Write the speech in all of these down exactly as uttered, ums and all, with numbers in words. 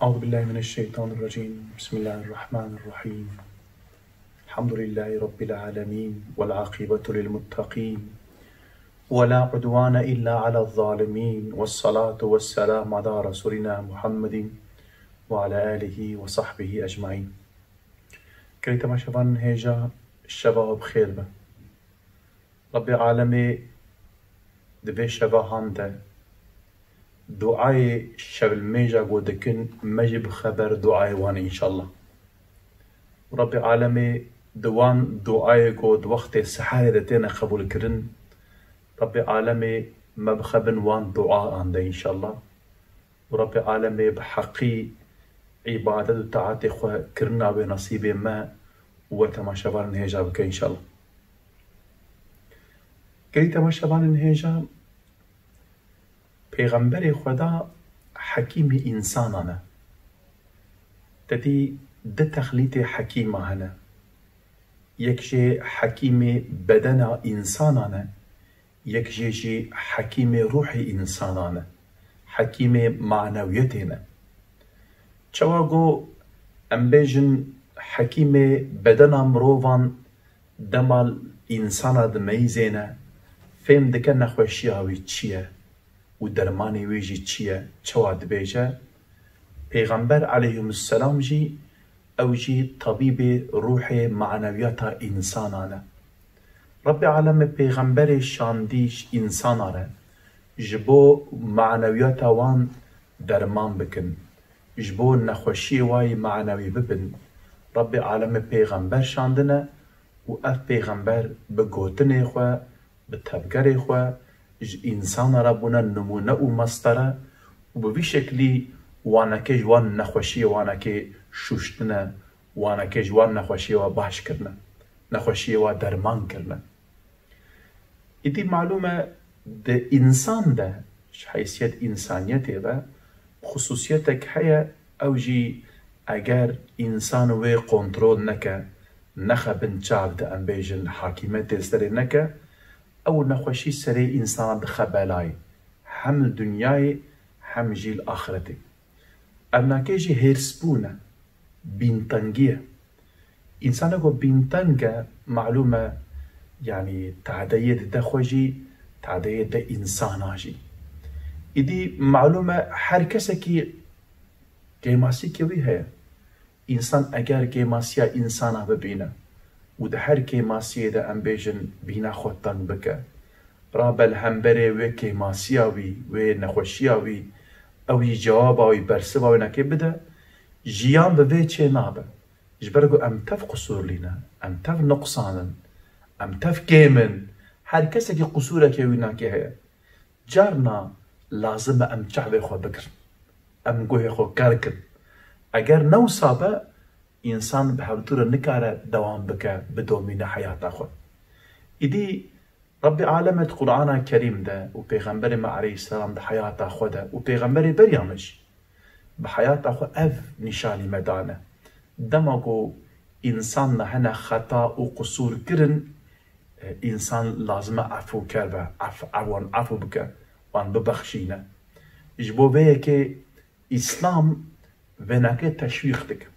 أعوذ بالله من الشيطان الرجيم. بسم الله الرحمن الرحيم. الحمد لله رب العالمين، والعاقبة للمتقين، ولا عدوان إلا على الظالمين، والصلاة والسلام على رسولنا محمد وعلى آله وصحبه أجمعين. Gelî temaşevanên hêja, şeva we bi xêr be. Rabbê Alemê di vê şevahan de duayê şevilmêja ku dikin, me jî bixe ber duayê wan înşallah. Rabbê Alemê di wan duayê ku di wextê seherê de têne qebûlkirin, Rabbê Alemê me bixe bin wan duayan de înşallah. û Rabbê Alemê bi heqî îbadet û taetê xwe kirina wê nesîbê me û we temaşevanên hêja bike înşallah. Gelî temaşevanên hêja, Pêxemberê Xweda hekîmê însanan e. Te dî du texlîtê hekîma hene. Yek jê hekîmê bedena însanan e, yek jê jî hekîmê ruhê însanan e, hekîmê manewiyetê ne. Çawa ku em bêjin hekîmê bedena mirovan dema însana dimeyîzêne, fêm dike nexweşiya wî çi ye û dermanê wî jî çi ye, çawa dibêje? Pêxember aleyhîmusselam jî, ew jî tabîbê ruhê manewiyata însanan e. Rabbê Alemê pêxemberê şandî ji însanan re, ji bo manewiyata wan derman bikin, ji bo nexweşiyê wa yî manewî bibin. Rabbê Alemê pêxember şandine û ev pêxember bi gotinê xwe, bi tevgerê xwe ji însanan re bûne nimûne û mestere û bi vî şeklî wanekê ji wan nexweşiyê wanekê şûştine, wanekê ji wan nexweşiyê wa baş kirine, nexweşiyê wa derman kirine. Îdî malûm e, di însan de, ji heysiyet însaniyetê ve, xusûsiyetek heye, ew jî eger însan wê kontrol neke, nexe bin çav de, em bêjin hakîmetê serê neke, ew nexweşî serê însana dixe belayê, hem li dinyayê, hem jî li axretê. Ev nake jî hêrsbûn e, bîntengî ye. Însaneko bînteng e, malûm e, yanî tadeyê dide xwe jî, tadeyê de însana jî. Îdî malûm e, her kesekî kêmasîkê wî heye. Însan eger kêmasiya însana bibîne û di her kêmasiyê de, em bêjin, bîna xwe teng bike, rabe li hemberê wê kêmasiya wî, wê nexweşiya wî, ew jî cewaba wî, bersiva wî nakê bide, jiyan bi vê çê nabe. Ji ber ku em tev qusûrlî ne, em tev nuqsan in, em tev kêm in, her kesekî qusûrekê wî nakê heye. Carna lazim e em çavê xwe bigirin, em guhê xwe ker kin. Eger ne wisa be, însan bi hevdû re nikare dewam bike, bidomîne heyata xwe. Îdî Rabbê Alemê di Qur'ana Kerîm de û Pêxemberê me aleyhisselam di heyata xwe de û pêxemberê beriya me jî bi heyata xwe ev nîşanî me dane. Dema ku însan nehene xeta û qusûr kirin, e, însan lazim e efûker be, ef-, wan efû bike, wan bibexşîne. Ji bo vê yekê Îslam vênakê teşwîq dike.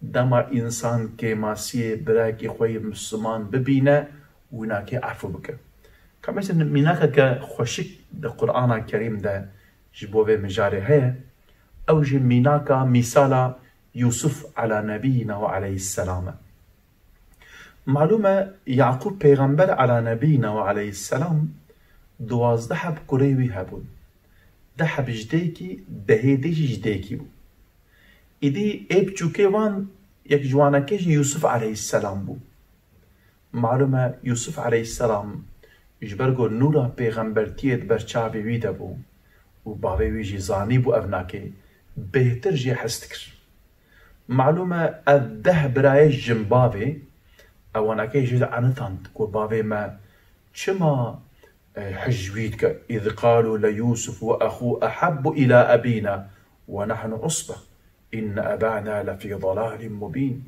Dema însan kêmasiyê birayekî xwe yê Misliman bibîne, wînakê efû bike. Ka mesela mînakeke xweşik di Qur'ana Kerîm de ji bo vê mijarê heye, ew jî mînaka mîsala Yûsuf ala nebiyina ve aleyhisselam e. Malûm e, Yaqûb pêxember ala nebiyina ve aleyhisselam duwazdeh heb kurê wî hebûn. Deh heb ji dêkî, dehê dê jî ji dêkî bû. Îdî ê biçûkê wan yek ji wanekê jî Yûsuf aleyhisselam bû. Malûm e, Yûsuf aleyhisselam ji ber ku nûra pêxembertiyê di ber çavê wî de bû û bavê wî jî zanîbû ev nakê, bêhtir jê hez dikir. Malûm e, ev deh birayê jinbavê, ew wanekê jê dienitand ku bavê me çima, e, hij wî dike. "Îz qalû le Yûsuf ve exû ehebbu îlâ ebîna ve nehnu usbe. Inne ebâna lefî dalâlin mubîn."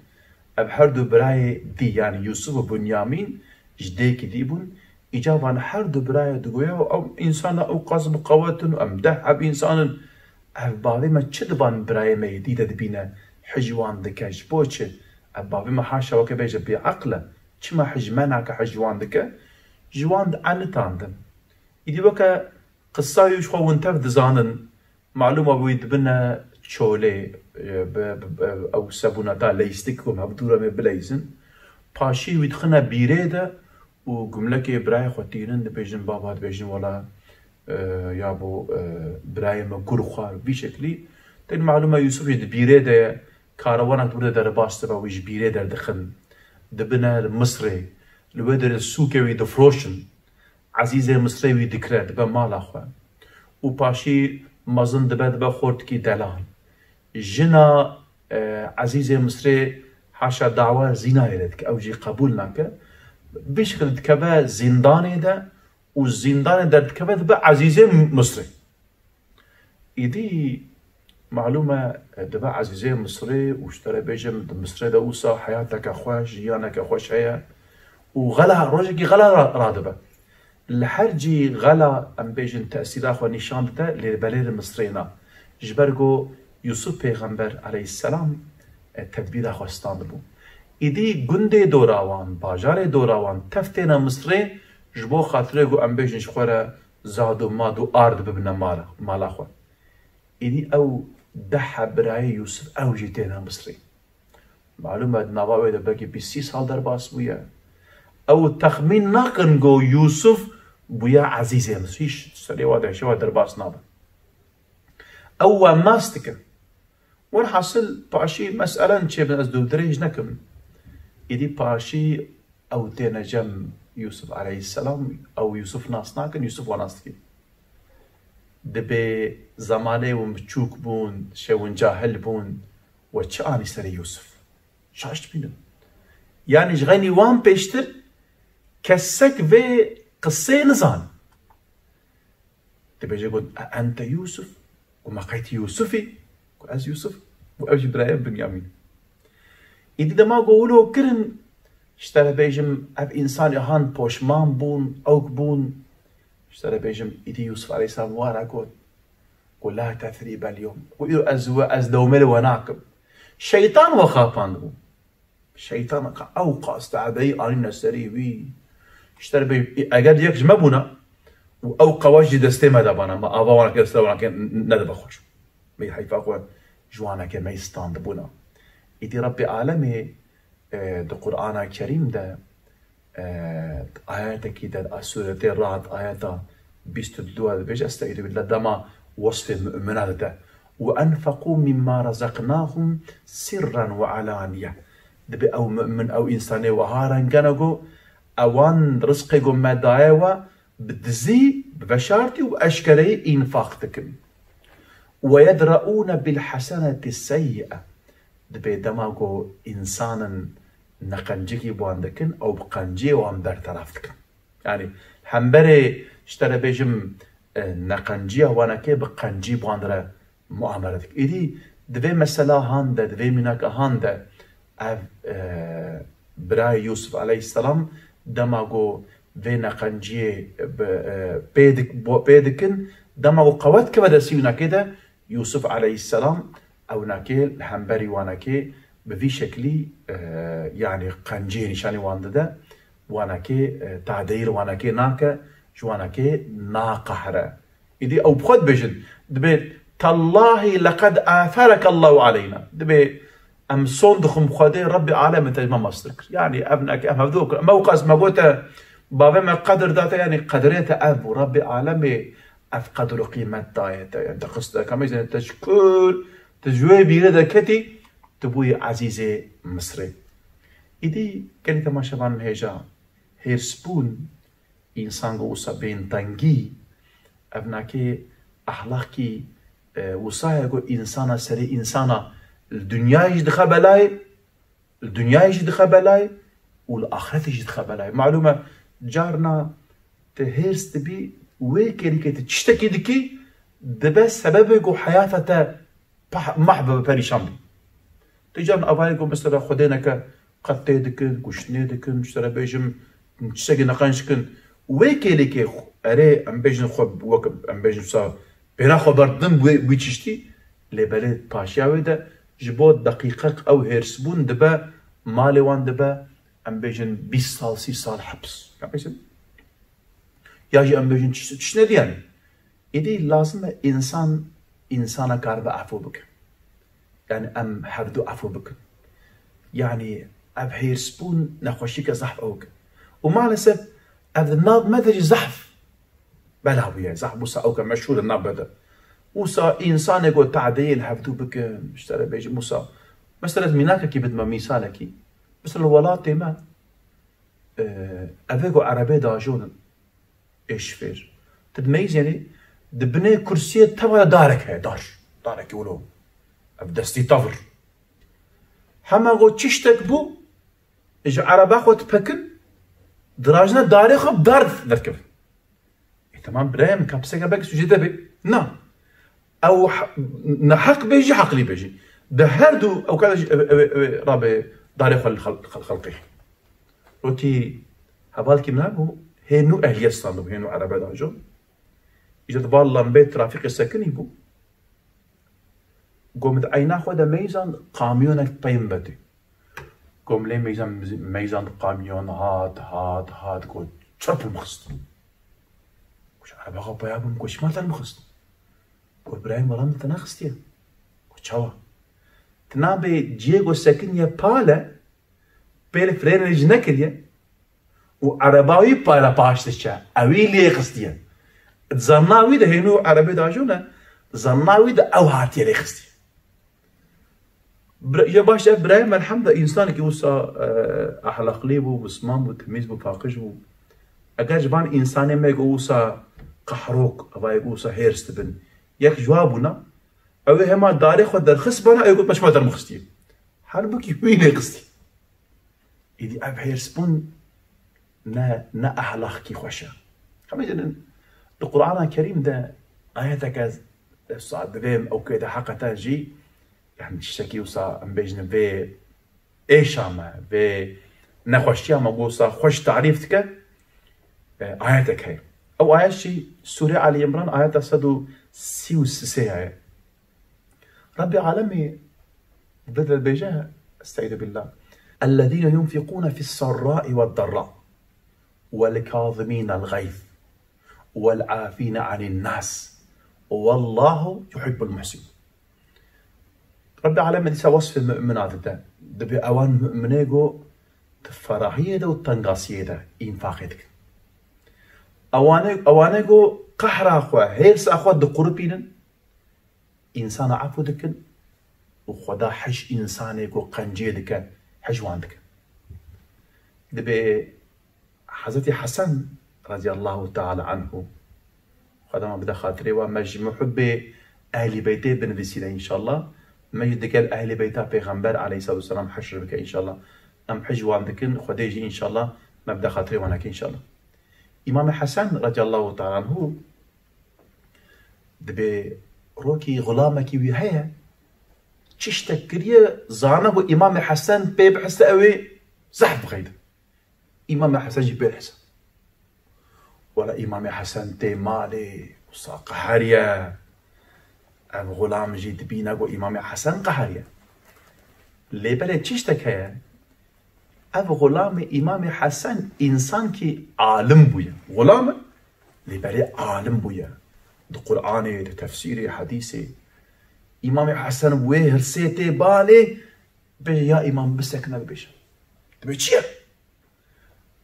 Ev her du birayê dî, yanî Yûsuf û Bunyamîn, ji dêkî dî bûn. Îca van her du birayê digoya, "Ew însana ew qas bi qewet in, em deh heb însan in. Ev bavê me çi diban birayê me yê dî de dibîne, hij wan dike, ji bo çi? Ev bavê me haşa weke bêje bêeql e. Çima hij me nake, hij wan dike? Ji wan dienitandin. Îdî weke qisa wî ji xwe hûn tev dizanin, malûm e wî dibine çolê, e, bi, bi, bi, ew sebûneta leystik ku em hev dû re mê bileyzin. Paşî wî dixine bîrê de û gumlekê birayê xwe tînin, dibêjin, baba, dibêjin, wela, e, ya bo, e, birayê me gur xwar, vî şeklî. Tên malûm e Yûsif jî di bîrê de ye, karwanek dibire derbas dibe, wî ji bîrê derdixin. Dibine li Misrê, li wê derê sûkê wî difroşin. Ezîzê Misrê wî dikire, dibe mala xwe. Û paşî mezin dibe, dibe xortikî delal. Jina, e, Ezîzê Misrê haşa dawa zînayê lê dike, ew jî qebûl nake. Bi şekil dikeve zîndanê de û zîndanê derdikeve dibe Ezîzê Misrê. Îdî malûm e, dibe Ezîzê Misrê û ji te re bêjim, di Misrê de wisa heyateke xweş, jiyaneke xweş heye û xela, rojekî xela ra-, radibe. Li her cî xela, em bêjin, tesîra xwe nîşan dide, lê belê li Misrê na. Ji ber ku Yûsif pêxember aleyhisselam, e, tedbîra xwe standibû. Îdî gundê dora wan, bajarê dora wan tev têne Misrê, ji bo xatirê ku em bêjin ji xwe re zad û mad û ard bibine mala, mala xwe. Îdî ew deh heb birayê Yûsif ew jî têne Misrê. Malûm e, di nava wê de belkî bîst sî sal derbas bûye. Ew texmîn nakin ku Yûsif bûye Ezîzê Misrî, hîç serê wa de hişê wa derbas nabe. Ew wan nas dikin. Welhasil paşî meselen çêbin, ez dû dirêj nekim. Îdî paşî ew têne cem Yûsif aleyhisselam, ew Yûsif nas nakin, Yûsif wan nas dikin. Dibê zemanê hûn biçûk bûn, şê hûn cahil bûn, we çi anî serê Yûsif? Şaş dibînin. Yanî ji xeynî wan pêştir kesek vê qisê nizan. Dibêje got, "E ente Yûsif?" Û me qey tu Yûsif î? Got, "Ez Yûsif." Û ew jî birayê Binyamîn. Îdî dema ku wilo kirin, ji te re bêjim, ev însanê han poşman bûn, ewk bûn. Ji te re bêjim, îdî Yûsif aleyhisselam wara got, got, "La tesrîbe l-yewm." Got, "Îro ez we, ez dewmê li we nakim." Şeytan we xapandibû. Şeytan ka ew qas tehdeyî anîne serî wî. Ji te re bê, eger yek ji me bûna û ew qewaş jî destê me de bana, me ava wan kir, destê wan kir, n-, n-, nedibe xweş. Me heyfa xwe ji wan neke me standibûna. Îdî Rebbê Alemê, e, di Qur'ana Kerîm de, e, ayetekî de, a sûretê Ra'd, ayeta bîst û du dibêje, Estaizu billah, dema wesfê mu'mina dide. "Ve enfeqû mimma razaqnahum sirran ve alaniye." Dibê ew mu'min, ew însanê wiha rengene ku ewan rizqê ku me daye we bi dizî, bi veşartî û eşkereyî înfaq dikin. "Ve yedra'ûne bil heseneti seyyi'e." Dibê dema ku însanin neqencikî bi wan dikin, ew bi qenciyê wan berteraf dikin. Yanî hemberê, ji te re bêjim, e, neqenciya wanekê bi qencî bi wan re muamele dikin. Îdî di vê mesela han de, di vê mînaka han de ev, e, birayê Yûsif aleyhisselam dema ku vê neqenciyê bi, e, pê dik-, bo-, pê dikin, dema ku qewet keve destî winekê de, Yûsif aleyhisselam ewnekê li hemberî wanekê bi vî şeklî, e, yanî qenciyê nîşanî wan dide, wanekê, e, tadeyî li wanekê nake, ji wanekê naqehre. Îdî ew bi xwe dibêjin, dibê, "Tallahî leqed atherekallahu aleyna." Dibê, "Em son dixwim Xwedê Rebbê Alemê te ji me mestir kir." Yanî ev neke, em hevdû kir. Em ew qas me gote, bavê me qedir da te, yanî qedirê te ev bû. Rebbê Alemê ev qedir û qîmet daye te. Yanî te qisteke me, te ji kul, te ji wê bîrê de ketî, tu bûyî ezîzê Misrê. Îdî gelî temaşevan hêja hêrsbûn, însan go wisa bên tengî, ev nakê ehlaqkî, e, wisa ye ku însana serê însana li dinyayê jî dixe belayê, li dinyayê jî dixe belayê û li axretê jî dixe belayê. Malûm e, carna tu hêrs dibî, wê kêlîkê tu tiştekî dikî, dibe sebebê ku heyata te pah-, mahv bibe, perîşan bî. Tu caran avayê ku mesela Xwedê neke qetlê dikin, kuştinê dikin, ji te re bêjim, tiştekî neqenc dikin. Wê kêlîkê xwe, erê, em bêjin xwe, wek em bêjin wisa pêna xwe berdin wê, wî tiştî, Lê belê paşiya wê de ji bo deqîqek ew hêrsbûn dibe, malê wan dibe, em bêjin bîst sal, sî sal heps. Ka bêjin? Ya jî em bêjin tişt-, tiştine diyan. Îdî lazim e însan, însana karibe efû bike. Yani em hevdu efû bikin. Yani ev hêrsbûn nexweşîke zehf ew ke. Û maalesef ev di nav me de jî zehf bela bûye. Zehf wisa ew ke meşhûr e nav me de. Wisa însanê ku tadeyê li hevdu bikin, ji te re bêjim wisa. Mesela ez mînakekî bidime, mîsalekî. Mesela welatê me, e, evê ku erebê dajonin, ê şifêr. Tu dimeyzênî, di binê kursiyê teva de darek heye, dar. Darekî wilo. Ev destî tavir. Hema ku çi ştek bû, ji ereba xwe dipekin, dirajine darê xwe bi dar derkevin. E, temam, birayê min, ka piseke belkî sûcê te bê. Na. Ew he-, neheq bê jî, heqlî bê jî. Di her du ew kare jî ew, ew, ew, rabe darê xwe li xel-, xel-, xelqê. Wekî hevalkî min hebû, hê nû ehliyet standibû, hê nû erebe dajo. Îja di bar lambeyê trafîkê sekinî bû. Go min di eyna xwe de meyzand, kamyonek pey min ve tê. Go min lê meyzand, meyzand, kamyon hat, hat, hat, go çirp min xist. Go ji ereba xwe peya bûm, go çima te min xist? Go birayê min, wela min te nexistiye. Go çawa? Ti nabê cihê go sekiniye pale, pêlê frênê jî nekiriye û ereba wî pale paş diçe. Ewî lê xistiye. Di zanna wî de hênû erebê dajone, zanna wî de ew hatiye lê xistiye. Bira-, ya baş, ev birayê me elhemda, însanekî wisa, e, ehlaqlî bû, misliman bû, temîz bû, paqij bû. Eger ji van însanê me ku wisa qehrok, evayê ku wisa hêrs dibin, yek ji wa bûna, ew ê hema darê xwe derxist bana, ew got, me çima dermixistî? Halbûkî wî lê xistî. Îdî ev hêrsbûn ne, ne ehlaqkî xweş e. Hemî dinin, di Qur'ana Kerîm de ayetek ez, ez sa divêm ew kê de heqeten jî, yani tiştekî wisa em bêjin vê êşa me, vê nexweşiya me ku wisa xweş tarîf dike, e, ayetek heye. Ew ayet jî Sûrê Ali Îmran ayeta sed û sî û sê ye. Rabbê alemê di vir de dibêje, Estaizu billah, "Ellezîne yunfiqûne fis-sarrâi wed-darrâ, wel-kâzimînel-gayz, wel-afîne anin-nas, wellâhu yuhibbul muhsinîn." Rabbê alemê dîsa wesfê mumina dide. Dibê ewan muminê ku di ferahiyê de û tengasiyê de înfaqê dikin. Ewanê, ewanê ku qehra xwe, hêrsa xwe diquripînin, însana efû dikin û Xweda hij însanê ku qencê dike, hij wan dike. Dibê Hezretî Hesen radiyallahu teala anhu, Xweda me bide xatirê wan, me ji muhibbê Ehlî Beytê binivîsîne înşallah. Me jî digel Ehlî Beyta Pêxember aleyhissalatu vesselam heşr bike înşallah. Em hij wan dikin, Xwedê jî înşallah me bide xatirê wan neke înşallah. Îmamê Hesen radiyallahu teala anhu, dibê rokî xulamekî wî heye, çi ştek kiriye, zana ku Îmamê Hesen pê bihise, ew ê zehf bixeyde. Îmamê Hesen jî pê dihise. Wela Îmamê Hesen tê malê, wisa qeheriye. Ev xulam jî dibîne ku Îmamê Hesen qeheriye. Lê belê çi ştek heye? Ev xulamê Îmamê Hesen însankî alim bûye. Xulam e, lê belê alim bûye. Di Qur'anê, di tefsîrê, hedîsê. Îmamê Hesen wê hirsê tê balê, bê ya Îmam bisekine bibêje. Dibê çi ye?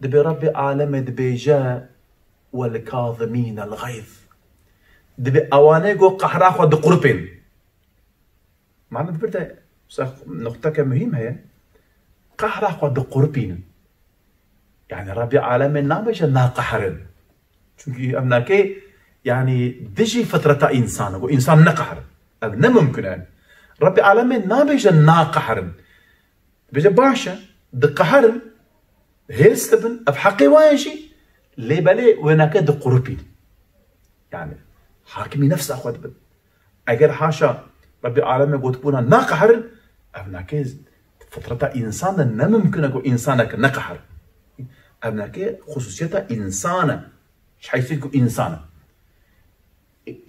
Dibê Rabbê alemê dibêje, "Wel-kazimînel-gayz." Dibê ewanê ku qehra xwe diquripên. Mane di vir de, wisa nuqteke muhîm heye. Qehra xwe diquripînin. Yani Rabbê alemê nabêje naqeherin. Çunkî ev nake, yani dijî fitreta însan e, ku însan neqeherin. Ev ne mumkin e. Rabbê alemê nabêje naqeherin. Dibêje baş e, diqeherin, hêrs dibin, ev heqê wan e jî, lê belê wê nake diquripînin. Yani hakimî nefsa xwe dibin. Eger haşa Rabbê alemê gotibûna naqeherin, ev nake fitreta însan de ne mumkin e ku însanek neqeherin. Ev nake xusûsiyeta însan e. Ji heyfê ku însan e.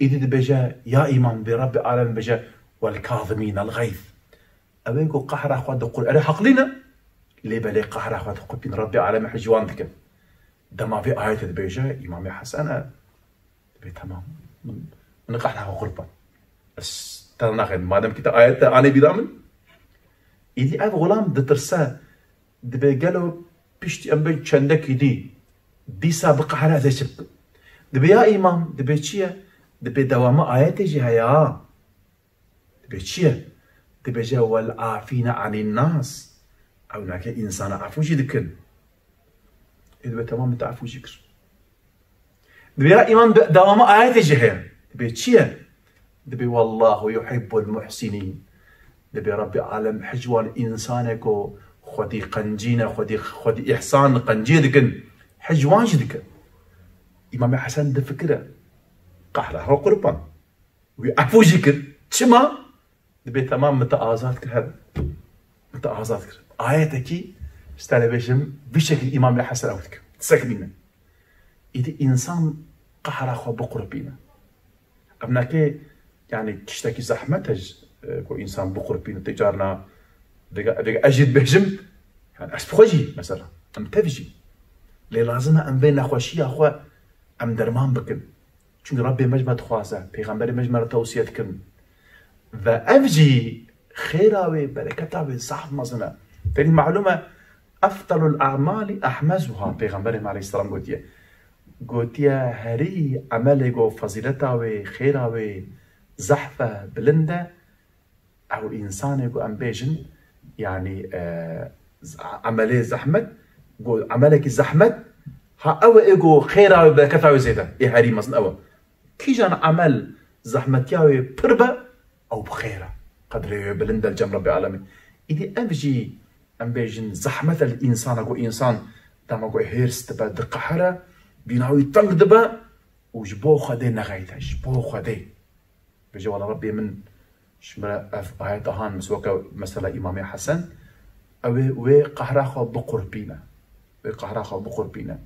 Îdî dibêje, ya Îmam, bê Rabbê alem bêje, والكاظمين الغيظ. Ew ê ku qehra xwe diqur-, erê heqlî ne. Lê belê qehra xwe diqurpîn, Rebbê alemê hicwan dikin. Dema vê ayetê dibêje, Îmamê Hesen e, dibê, "Temam, min, min qehra xwe qurpan. Ez te naxin, madem ki te ayet te anê bîra min." Îdî ev xulam ditirse, dibê, "Gelo piştî em bên çendekî dî, dîsa biqehre ez ê çi bikim?" Dibê, "Ya Îmam," dibê, "çi ye?" Dibê, "Dewama ayetê jî heye ha." Dibê, "Çi ye?" Dibêje, "Wel afîne anîn nas." Ew nake însana efû jî dikin. Ê dibê, "Temam, min te efû jî kir." Dibê, "Ya Îmam, de-, dewama ayetê jî heye." Dibê, "Çi ye?" Dibê, "Wallahu yuhibbul muhsinin." Dibê, "Rebbê alem hicwan însanê ku xwedî qencîne, xwedî, xwedî îhsan, qencî dikin. Hicwan jî dikin." Îmamê Hesen difikire. Qehra xwe qurban. Wî efû jî kir. Çima? Dibê, "Temam, min te azad kir, her min te azad kir." Ayetekî, ji te re bêjim, vî şekil Îmamê Hesen ew dike. Diseknîne. Îdî însan qehra xwe biqurpîne. Ev neke, yani, tiştekî zehmet e ji, e, ku însan biqurpîne. Tê carna vêga, vêga ez jî dibêjim, yani, ez bi xwe jî, mesela, em tev jî. Lê lazim e em vê nexweşiya xwe em derman bikin. Çunke Rebbê me ji me dixwaze, Pêxemberê me ji me re tewsiye dikin. Ve ev jî xêra wê, bereketa wê zaf mezin e. Tenê malûm e, "Efdalul a'mali ahmezuha", Pêxemberê me aleyhisselam gotiye. Gotiye, "Herî emelê ku fezîleta wê, xêra wê zehf e, bilind e, ew însanê ku em bêjin, yanî, e, z-, emelê zehmet, ku emelekî zehmet, ha ew e ê ku xêra wê, bereketa wê zêde, ê herî mezin ew e. Kîjan emel zehmetiya wê pir be, ew bi xêr e. Qedrê wê bilind e li cem Rebbê alemî." Îdî ev jî, em bêjin, zehmet e li însana, ku însan dema ku hêrs dibe, diqehire, bîna wî teng dibe û ji bo Xwedê nexeyte, ji bo Xwedê. Bêje, "Wela Rebbê min, ji min re ev ayet ahan, mis-, weke mesela Îmamê Hesen, ew ê wê qehra xwe biqurpîne. Wê qehra xwe biqurpîne."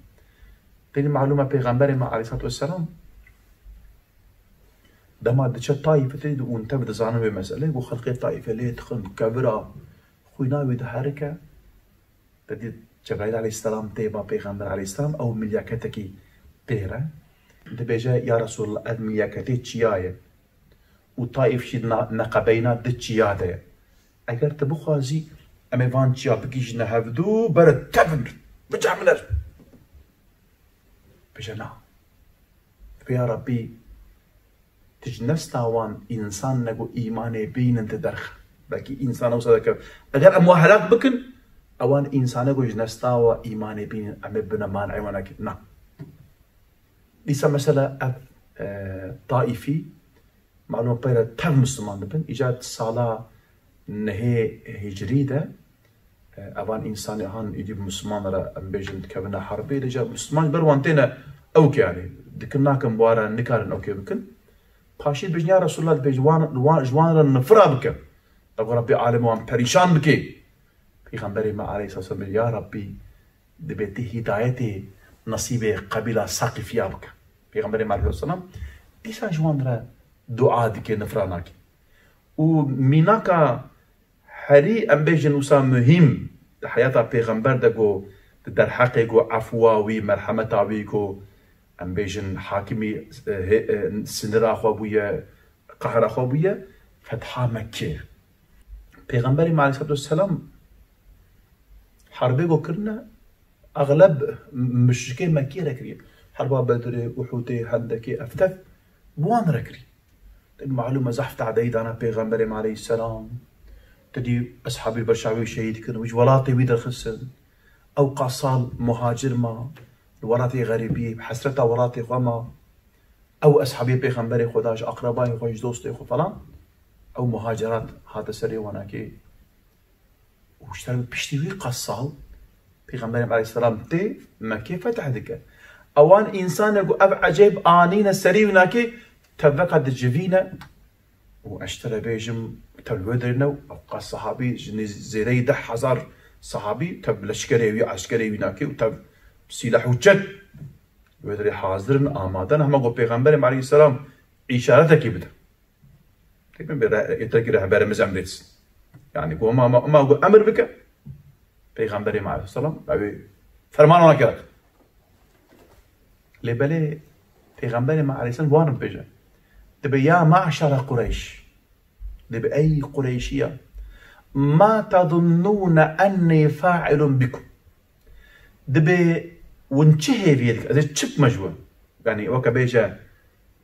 Tenê malûm e, Pêxemberê me aleyhissalatu vesselam dema diçe Taîfê, tê di ûn tev dizanin wê meselê, ku xelkê Taîfê lê dixin kevira, xwîna wî diherike, Te dît Cebraîl aleyhisselam tê ba Pêxember aleyhisselam, ew milyaketekî têr e. Dibêje, "Ya Resulallah, ev milyaketê çiya ye. Û Taîf jî na-, neqebeyna di çiya de ye. Eger tu bixwazî, em ê van çiya bigihîjine hevdû, bere tevin, bicemine." Bêje, "Na." Dibê, "Ya Rabbî, tu ji nesta wan însan ne ku îmanê bînin tu derxe." Belkî însan wisa dike. Eger em wa helak bikin, ewan însanê ku ji nesta wa îmanê bînin, em ê bine maneyê wan nekin. Na. Dîsa mesela ev, e, Taîfî, malûm peyre tev Misliman dibin. Îca sala nehê hicrî de, e, evan însanê han îdî bi Misliman re, em bêjin, dikevine herbê, lê ca Misliman ji ber wan têne ewkê, yanî dikin nakin bi wan re, nikarin ewkê bikin. Paşî dibêjin, "Ya Resulallah," dibêjin, "wan, wan, ji wan re nifira bike. Ew Rebbê alem wan perîşan bike." Pêxemberê me aleyhisselam bêje, "Ya Rabbî, dibê tu hîdayetê nesîbê qebîla Seqîfiya bike." Pêxemberê me aleyhisselam dîsa ji wan re dua dike, nifira nake. Û mînaka herî, em bêjin, wisa muhîm di heyata pêxember de ku di derheqê ku efwa wî, merhemeta wî ku, em bêjin, hakimî, e, hê-, e, sinira xwe bûye, qehra xwe bûye, fetha Mekkê. Pêxemberê me aleyhissalatu vesselam herbê ku kirine, exleb muşrikê Mekkê re kiriye. Herba Bedrê, Uhudê, Hendekê, ev tev bi wan re kiriye. Malûm e, zehf tadeyî dana Pêxemberê me aleyhisselam. Te dî eshabî berşa wî şehîd kirin, wî ji welatê wî derxistin. Ew qas sal muhacir ma, li welatê xerîbî, bi hesreta welatê xwe ma. Ew eshabê Pêxemberê xwe da, ji aqrebayê xwe, ji dostê xwe falan. Ew muhacerat hate serê wanakê. Û ji ter piştî wî qas sal Pêxemberê me aleyhisselam tê Mekkê fetih dike. Ewan însanek ku ev ecêb anîne serî wî nakê, tevveka dicivîne. Û ez ji te re bêjim, tev li wê derê ne, ew qas sahabî, ji nêz-, zêdeyî deh hezar sahabî, tev leşkerê wî, eskerê wî nakê û tev sîleh û çek li wê derê hazir in, amade ne, hema ku Pêxemberê me aleyhisselam îşaretekî bide. Min bê re-, yê te ki rehberimiz emrêt. Yani, got, ma, ma, ma got emir bike. Peyxamberê me aleyhisselam, ew ê ferman wana kir. Lê belê Peyxamberê me aleyhisselam wan bibêje. Dibe ya me'şere Qureyş. Dibe ey Qureyşiya. Ma tezunnûne ennî fa'ilun bikum. Dibe hûn çi hêviyê dikin? Ez ê çi bime ji we? Yani weke bêje,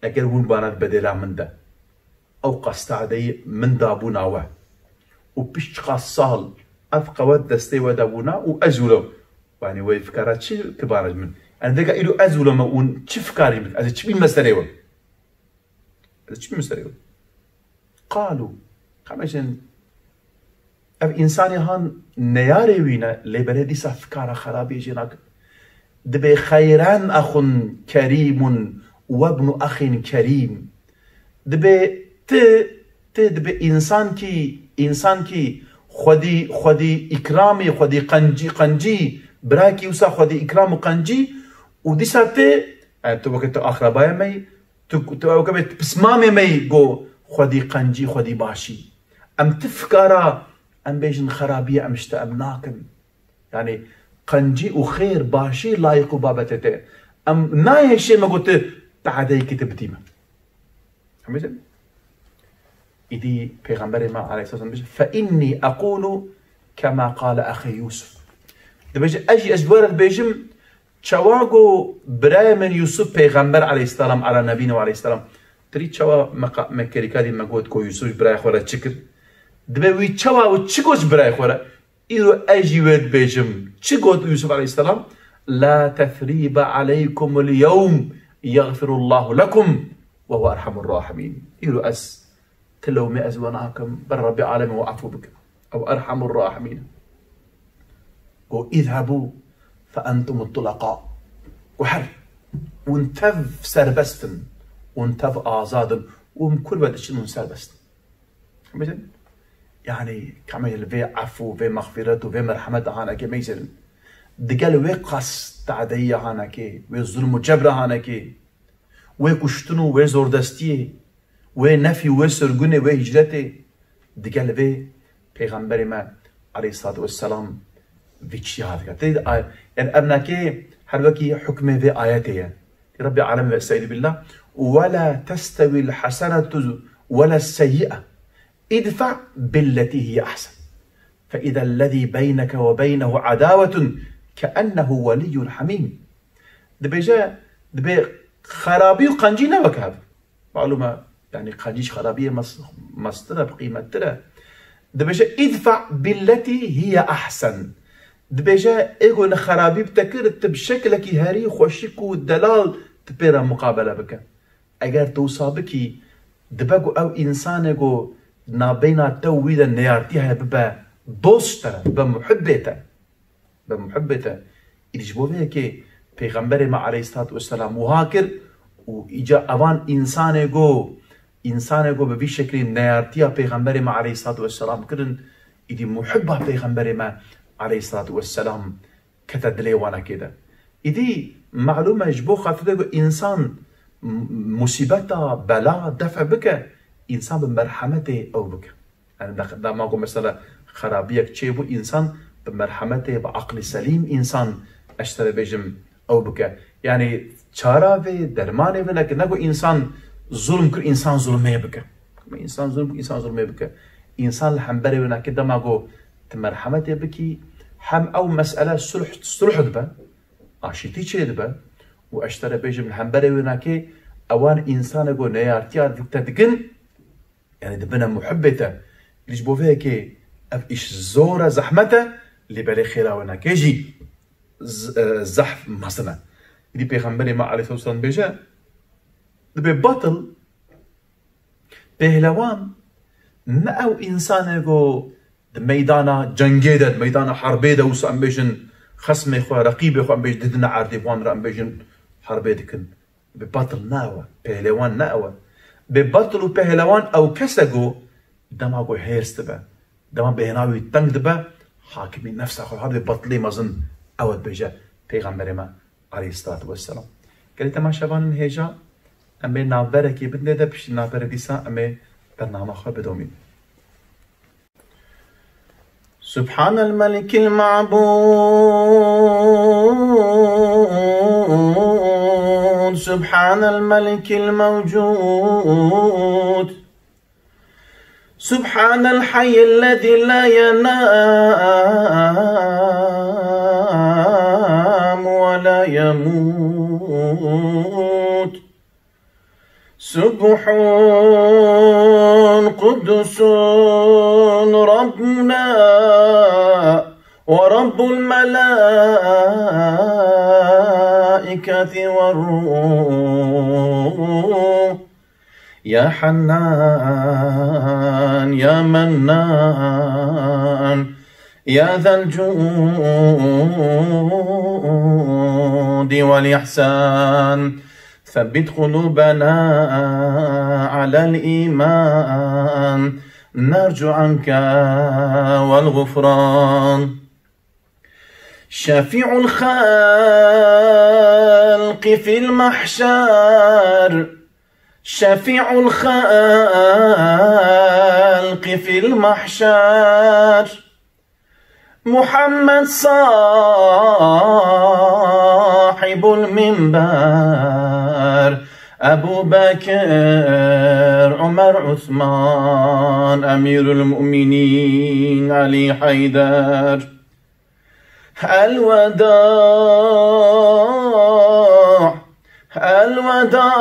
eger hûn bana bedêla min de. Ew qas tadeyî min dabûna we. Û pişt çiqas sal ev qewet destê we de bûna û ez wilo. Yanî wê fikara çi kibana ji min? Yani vêga îro ez wilo me û çi fikarî min? Ez ê çi bîme serê we? Ez ê çi bîme serê we? Qalû. Qamêşin ev însanê han neyarê wî ne, lê belê dîsa fikara xerabiyê jê nakin. Dibê xeyren exun kerîmun webnu exin kerîm. Dibê ti, ti dibê însankî, însankî xwedî, xwedî îkramî, xwedî qencî, qencî, birakî wisa xwedî îkram û qencî û dîsa ti, e, tu weke tu axrabayê me yî, tu, tu weke bê tu pismamê me yî, go xwedî qencî, xwedî başî. Em ti fikara, em bêjin xerabiyê em ji te em nakin. Yani qencî û xêr, başî, layîq û babetê te. Em nayê şê me got tu teadeyekî tu bidî me. Em bêjin? Îdî Peyxamberê me aleyhisselam bêje, "Fe innî eqûlu kema qale exî Yûsuf." Dibêje, ez jî ez ji we re dibêjim, çawa go birayê min Yûsuf Peyxamber aleyhisselam, ala nebîne ve aleyhisselam, tirî çawa me qa-, me kerîka dî me got ku Yûsuf ji birayê xwe re çi kir? Dibê wî çawa û çi got ji birayê xwe re? Îro ez jî wê dibêjim. Çi got Yûsuf aleyhisselam? "La tesrîbe aleykumul yewm, yexfirullahu lekum, ve huve erhamur rahimîn." Îro ez ti lewmê ez we nakim, ber Rebbê alemê we efû bike. Ew erhamur rahimîn. Go, "Îzhebû fe entumut tulaqâ." Go, "Her, hûn tev serbest in, hûn tev azad in, hûn kur ve diçin hûn serbest in." Bidin? Yani, kamê li vê efû, vê mexfîret û vê merhemet hanekê meyzêrin. Digel wê qas tadeyiya hanekê, wê zulm û cebra hanekê, wê kuştin û wê zordestiyê, wê nefî û wê sirgunê, wê hicretê, digel vê Peyxamberê me aleyhissalatu vesselam vî çiya dike. Tê de ay-, yani ev nake her wekî hukmê vê ayetê ye. Rabbi alem ve estaizu billah. "Ve la testewil hasenetu ve la seyyi'e. İdfa billeti hiye ahsen. Fe izellezî beyneke ve beynehu adavetun keennehu weliyyun hamim." Dibêje, dibê xerabî û qencî ne wek hev. Malûm e, yani qencî ji xerabiyê mes-, mestir e, bi qîmettir e. Dibêje, "Îdfa billeti hiye ahsen." Dibêje, êgo ne xerabî bi te kir, tu bi şekilekî herî xweşik û delal tu pê re muqabele bike. Eger tu wisa bikî, dibe ku ew însanê ku nabeyna te û wî de neyartî heye bibe dost te, bibe muhibbê te. Be muhibbê te. Îdî ji bo vê yekê Pêxemberê me aleyhissalatu vesselam wiha kir û îca evan însanê go, însanê go bi vî şeklî neyartiya Pêxemberê me aleyhissalatu vesselam kirin, îdî muhibba Pêxemberê me aleyhissalatu vesselam kete dilê wanekê de. Îdî malûm e ji bo xatirê go însan m-, musîbeta, bela defe bike, însan bi merhemetê ew bike. Yani da-, dema ku mesela xerabiyek çêbû, însan bi merhemetê, bi aqlî selîm însan, ez ji te re bêjim, ew bike. Yani çara vê, dermanê vê neke, ne ku însan zulm kir, însan zulmê bike. Însan zulm kir, însan zulmê bike. Însan li hemberê wê neke, dema ku tu merhemetê bikî, hem ew mesele sulh, sulh dibe, aşîtî çêdibe û ez ji te re bêjim, li hemberê wê neke, ewan însanê ku neyartiya te dikin, yani dibine muhibbê te. Ji bo vê yekê ev îş zor e, zehmet e, lê belê xêra wê neke jî z-, e, zehf mezin e. Îdî Pêxemberê me aleyhissalatu vesselam dibêje, dibê batil, pehlewan, ne ew însanê ku di meydana cengê de, di meydana herbê de, wisa em bêjin xesmê xwe, reqîbê xwe em bêjin, didine erdê wan re em bêjin herbê dikin. Bê batil ne ew e, pehlewan ne ew e. Bê batil û pehlewan ew kes e ku dema ku hêrs dibe, dema bêhna wî teng dibe, hakimî nefsa xwe dibe, batilê mezin ew e dibêje Pêxemberê me aleyhissalatu vesselam. Gelî temaşevanên hêja, em ê navberekê bidin de piştî navberê dîsa em ê Bernama xwe bidomîn. سبحان الملك المعبود، سبحان الملك الموجود، سبحان الحي الذي لا ينام ولا يموت، سبح قدس ربنا ورب الملائكة والروح، يا حنان يا منان، يا ذا الجود والإحسان، ثبت قلوبنا على الإيمان، نرجو عنك والغفران. شفيع الخلق في المحشر، شفيع الخلق في المحشر، محمد صاحب المنبر، أبو بكر، عمر، عثمان، أمير المؤمنين، علي، حيدر. الوداع، الوداع،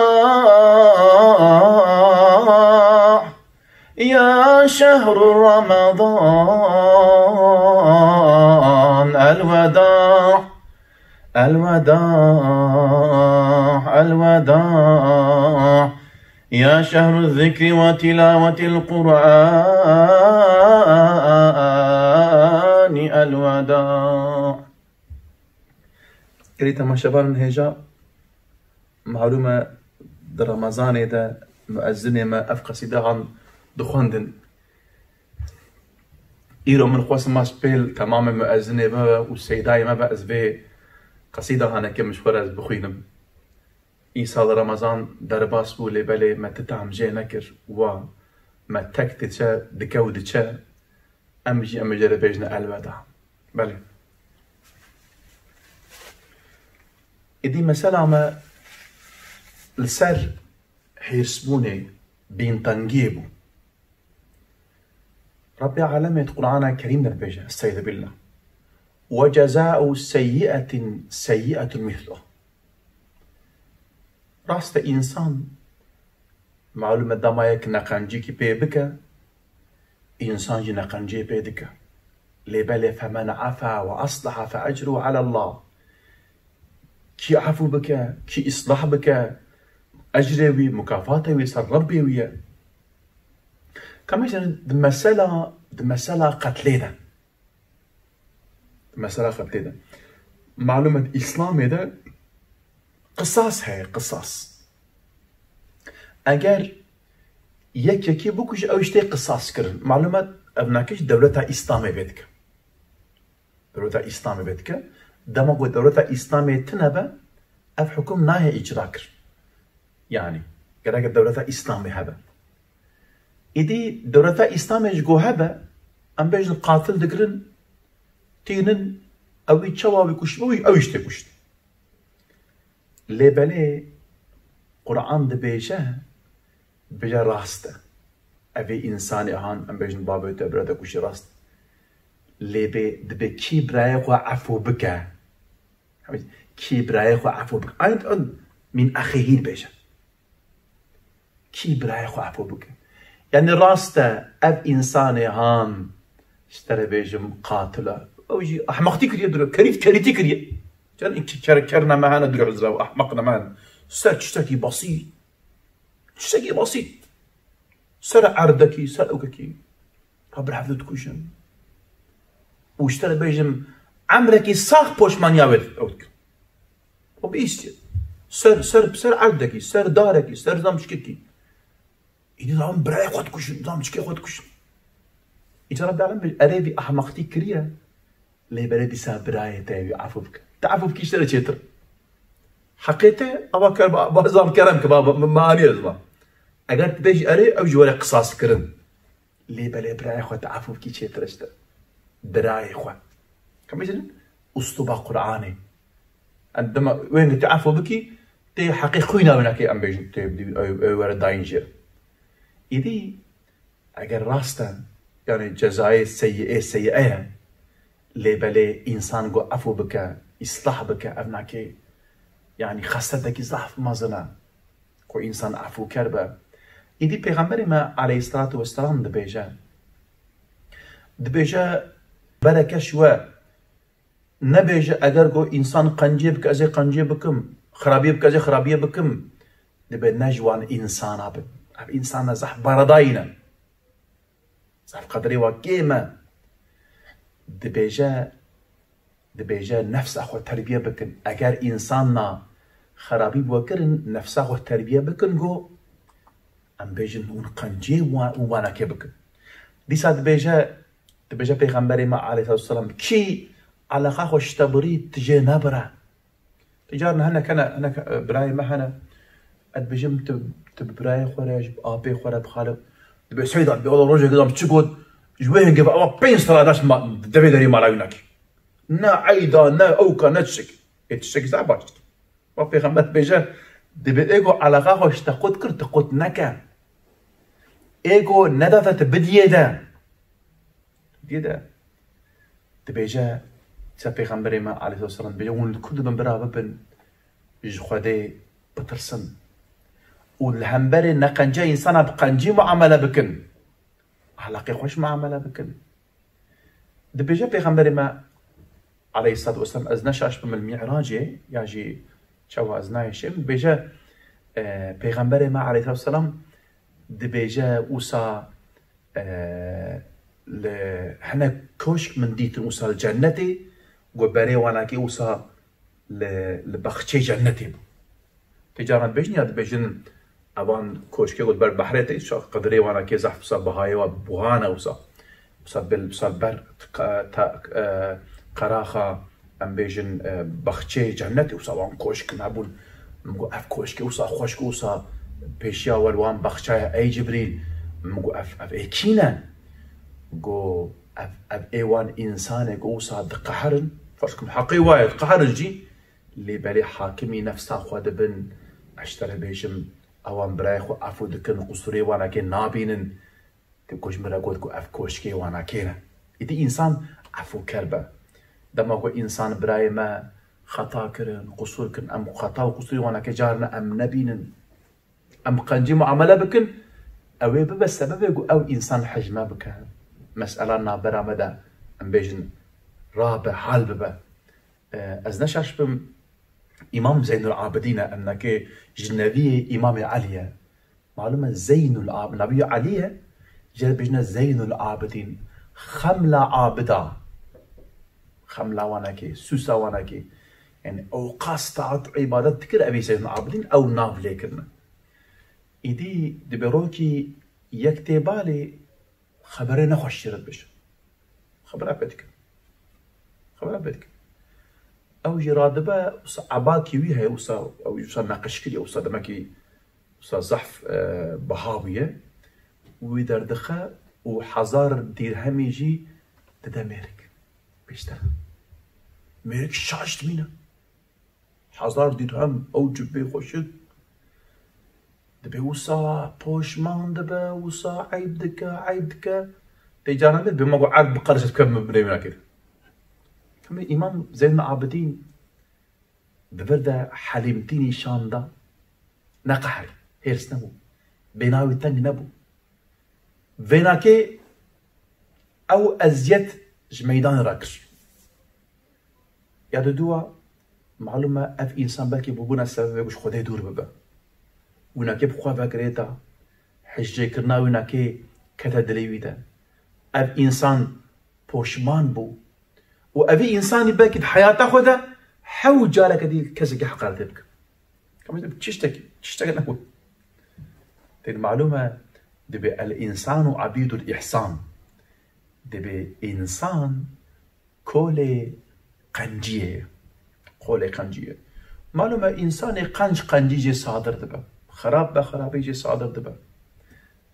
يا شهر رمضان، الوداع، الوداع، الوداع، يا شهر الذكر وتلاوة القرآن، الوداع. Gelî temaşevanên hêja, malûm e, di Remezanê de muezzinê me ev qesîdehan dixwendin. Îro min xwest ma spêl temamê muezzinê me be û seydayê me be, ez vê qesîdahane ke min ji xwe re ez bixwînim. Îsal Remezan derbas bû, lê belê me ti tam jê nekir. Wa me tek diçe, dike û diçe, em jî, em ê jê re bêjine elweda. Belê. Êdî mesela me li ser hêrsbûnê, bîntengiyê bû. Rabbê Alemê di Qur'ana Kerîm de dibêje, Estaizu billah. "Ve cezau seyyi'etin seyyi'etun mithluha." Rast e, însan, malûm e, dema yek neqencîkî pê bike, însan jî neqenciyê pê dike. Lê belê, "Femen afa ve aslaha fe ecruhu alallah." Kî efû bike, kî îslah bike, ecrê wî, mukafatê wî ser Rebbê wî ye. Ka mesela, di mesela, di mesela qetlê de. Di mesela qetlê de. Malûm e, di Îslamê de qisas heye, qisas. Eger yek yekî bikuje, ew jî tê qisas kirin. Malûm e, ev nakî ji dewleta Îslamê vê dike. Dewleta Îslamê vê dike. Dema ku dewleta Îslamê tune be, ev hukum nayê îcra kir. Yanî, gereke dewleta Îslamê hebe. Îdî dewleta Îslamê ji ku hebe, em bêjin qatil digirin, tînin, ew wî çawa wî kuştibe, wî, ew jî tê kuştin. Lê belê Quran dibêje, dibêje rast e. Evê însanê han, em bêjin bavê te, bira te kuştî, rast. Lê bê, dibê kî birayê xwe efû bike. Kî birayê xwe efû bike. Eint und min axihi dibêje. Kî birayê xwe efû bike. Yanî rast e, ev însanê han, ji te re bêjim, qatil e. Ew jî ehmeqtî kiriye diro, kerît, kerîtî kiriye. Can iki ker, ker nemehene diro zira, ehmeq nemehene. Ser tiştekî basît. Tiştekî basît. Ser erdekî, ser ewkekî. Ha bir hevdu dikujin. Û ji te re bêjim, emrekî sax poşmaniya wê ew dikin. O bihîstiye. Ser, ser, ser erdekî, ser darekî, ser zamçikekî. Îdî zaman birayê xwe dikujin, zamçikê xwe dikujin. Îca Rabbi Alem bêje, erê vî ehmeqtî kiriye, lê berê dîsa birayê te wî efû bike. Te efû bikî ji te re çêtir. Heqê te, ava ker, ba, ba, zam kerem ke, ba, ba, me, me anî ez ba. Eger tu bêjî erê, ew jî were qisas kirin. Lê belê birayê xwe tu efû bikî çêtir e ji te. Birayê xwe. Ka bêjin, ustuba Qur'anê. Em dema wengê tu efû bikî, tê heqê xwîna wênakê em bêjin, tê bidî, ew, ew were dayîn jê. Îdî, eger rast e, yani cezayê seyyiê seyyiê ye, lê belê însan ku efû bike, îslah bike, ev nakê, yani xesletekî zaf mezin e. Ku însan efûker be. Îdî Pêxemberê me aleyhisselatu vesselam dibêje, dibêje, bereke ji we, nebêje, eger ku însan qenciyê bike, ez ê qenciyê bikim, xirabiyê bike, ez ê xirabiyê bikim, dibe ne ji wan însana bin. Ev însana zehf baradayî ne. Zaf qedrê wa kêm e. Dibêje, dibêje nefsa xwe terbiye bikin. Eger însanna xerabî bi we kirin, nefsa xwe terbiye bikin, go em bêjin hûn qenciyê wan, û wanakê bikin. Dîsa dibêje, dibêje Pêxemberê me aleyhisselatu vesselam, kî eleqa xwe ji te birî, tu jê nebire. Ti carna hene kene, hene ke-, e, birayê me hene. Ez dibêjim tu, tu bi birayê xwe re, ji apê xwe re bixalif. Dibê Seyda, dibê wala rojek dam çi got, ji wê hingê ve ewa pênc sala nas ma-, devê derê mala wî nakî. Ne eyda, ne ewka, ne tiştek. Ê tiştek zaf baş dikî. Wa Pêxember dibêje, dibê ê go eleqa xwe ji te qut kir, tu qut neke. Ê go neda te tu bidiyê de. Diyê de dibêje, se Pêxemberê me aleyhisselam dibêje, hûn li ku dibin bira bibin, ji Xwedê bitirsin. Û li hemberê neqence însana bi qencî muamele bikin. Ahlaqê xweş muamele bikin. Dibêje Pêxemberê me aleyhisselatu vesselam, ez ne şaş bim li Mi'racê, ya jî çawa ez nayê şêm, dibêje, e, Pêxemberê me aleyhisselatu vesselam dibêje, wisa e, li hinek koşk min dîtin wisa li cennetê, ku berê wanakê wisa li, li baxçeyê cennetê bû. Tê caran dibêjin ya dibêjin evan koşkê ku li ber behrê tê, şa qedirê wanakê zehf wisa bihayê wa buhan e wisa. Wisa bil, wisa li ber ka-, ta-, e, qeraxa em bêjin, e, baxçeyê cennetê wisa wan koşk hebûn. Min got, ev koşkê wisa xweşk wisa pêşiya we li wan baxçaya ey Cibrîl. Min got, ev, ev ê kî ne? Got, ev, ev ê wan însanê ku wisa diqeherin. Ferz kim heqê wa ye, diqeherin jî. Lê belê hakimî nefsa xwe dibin, ez ji te re bêjim, ewan birayê xwe efû dikin, qusûrê wanakê nabînin. Ti ku ji min re got ku ev koşkê wanakê ne. Îdî însan efûker be. Dema ku însan birayê me xeta kirin, qusûr kirin, em xeta û qusûrê wanakê carine em nebînin. Em qencî muamele bikin, ew ê bibe sebebê ku ew însan hej me bike. Mesela navbera me de em bêjin rabe, hal bibe. E, ez ne şaş bim, Îmam Zeynul Abidîn e, em nake ji neviyê Îmamê Elî ye. Malum e Zeynul Ab-, Nabî Elî ye, jê re bêjine Zeynul Abidîn. Xemla abida. Xemla wanakê, sûsa wanakê. Yani ew qas taat û îbadet dikir, ev ê Zeynul Abidîn, ew nav lê kirine. Îdî dibe rokî yek tê balê xeberê nexweş jê re dibêje. Xebera pê dike. Xebera pê dike. Ew jî radibe, wisa ebakî wî heye, wisa, ew wisa neqişkirî ye, wisa demekî, wisa zehf, e, biha bûye. Wî derdixe û hezar dîrhemî jî dide mêrik. Pêşte. Mêrik şaş dimîne. Hezar dîrhem ew cibê xweşik. Dibê wisa poşman dibe, wisa eyb dike, eyb dike. Tê caran bê, bê me got erd bi qerş ez bikem min binê wî nakir. Kemê Îmam Zeynul Abidîn di vir de helîmtî nîşan da. Neqeherî, hêrs nebû. Bênawî teng nebû. Vênakê ew eziyet ji meydanê rakir. Ya diduwa, malum e, ev însan belkî bûbûna sebebê ku ji Xwedê dûr bibe. Wînakê bi xwe vegirêta, hicrêkirina wînakê kete dilê wî de. Ev însan poşman bû. Û evî însanî belkî di heyata xwe de hew careke dî kesekî heqaretê bike. Kamî de tiştekî, tiştekî nebû. Tê malum e, dibê el însanu abîdul îhsan. Dibê însan kolê qenciyê ye. Kolê qenciyê. Malum e, însanê qenc, qencî jê sadir dibe. Xerab be, xerabî jê sadir dibe.